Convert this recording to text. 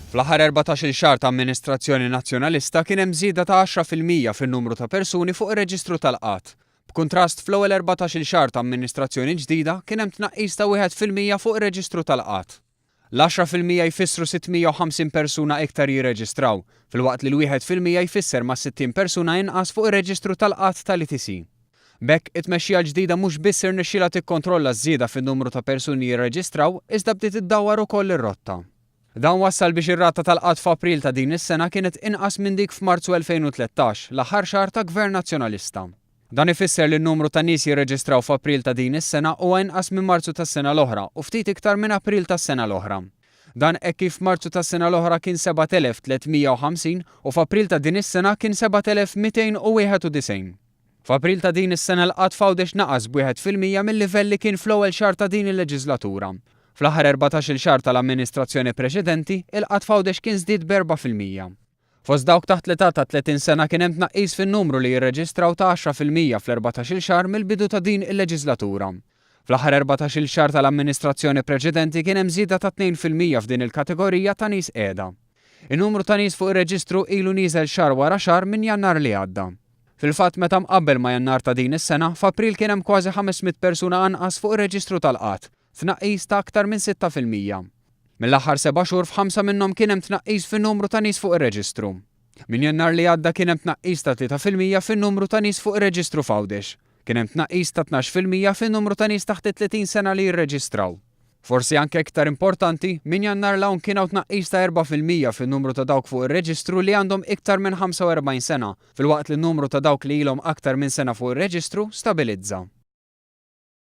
Fl-aħħar 14-il xahar ta' amministrazzjoni Nazzjonalista kien hemm żieda ta' 10% fin-numru ta' persuni fuq ir-reġistru tal-qgħad. B'kuntrast, fl-ewwel 14-il xahar ta' amministrazzjoni ġdida kien hemm tnaqqis ta' 1% fuq ir-reġistru tal-qgħad. L-10% jfissru 650 persuna iktar jirreġistraw, filwaqt li l-1% jfisser mas-60 persuna inqas fuq ir-reġistru tal-qgħad tal-ETC. B'hekk, it-tmexxija l-ġdida mhux biss irnexxielha tikkontrolla ż-żieda fin-numru ta' persuni jirreġistraw iżda bdiet iddawwar ukoll ir-rotta. Dan wassal biex ir-rata tal-qgħad f'April ta' din is-sena kienet inqas minn dik f'Marzu 2013, l-aħħar xahar ta' Gvern Nazzjonalista. Dan ifisser li n-numru ta' nies jirreġistraw f'April ta' din is-sena huwa inqas minn Marzu tas-sena l-oħra u ftit iktar minn April tas-sena l-oħra. Dan hekk kif f'Marzu tas-sena l-oħra kien 7,350 u f'April ta' din is-sena kien 7,291. F'April ta' din is-sena l-qgħad f'Għawdex naqas b'1% mil-livell li kien fl-ewwel xahar ta' din il-leġiżlatura. Fl-aħħar 14-il xahar tal-amministrazzjoni preċedenti, il-qgħad f'Għawdex kien żdied b'4%. Fost dawk taħt l-età ta' 30 sena kien hemm tnaqqis fin-numru li jirreġistraw ta' 10% fl-erbatax-il xahar mill-bidu ta' din il-leġiżlatura. Fl-aħħar erbatax-il xahar tal-amministrazzjoni preċedenti kien hemm żieda ta' 2% f'din il-kategorija ta' nies qiegħda. In-numru ta' nies fuq ir-reġistru ilu nieżel xahar wara xahar minn Jannar li għadda. Fil-fatt meta mqabbel ma' Jannar ta' din is-sena, f'April kien hemm kważi 500 persuna anqas fuq ir-reġistru tal-qgħad. Tnaqqis ta' aktar minn 6%. Mill-aħħar seba' xhur f'ħamsa minnhom kien hemm tnaqqis fin-numru ta' nies fuq ir-reġistru. Minn Jannar li għadda kien hemm tnaqqis ta' 3% fin-numru ta' nies fuq ir-reġistru f'Għawdex. Kien hemm tnaqqis ta' 12% fin-numru ta' nies taħt it-30 sena li jirreġistraw. Forsi anke iktar importanti, minn Jannar 'l hawn kien hawn tnaqqis ta' 4% fin-numru ta' dawk fuq ir-reġistru li għandhom iktar minn 45 sena, filwaqt li n-numru ta' dawk li ilhom aktar minn sena fuq ir-reġistru stabilizza.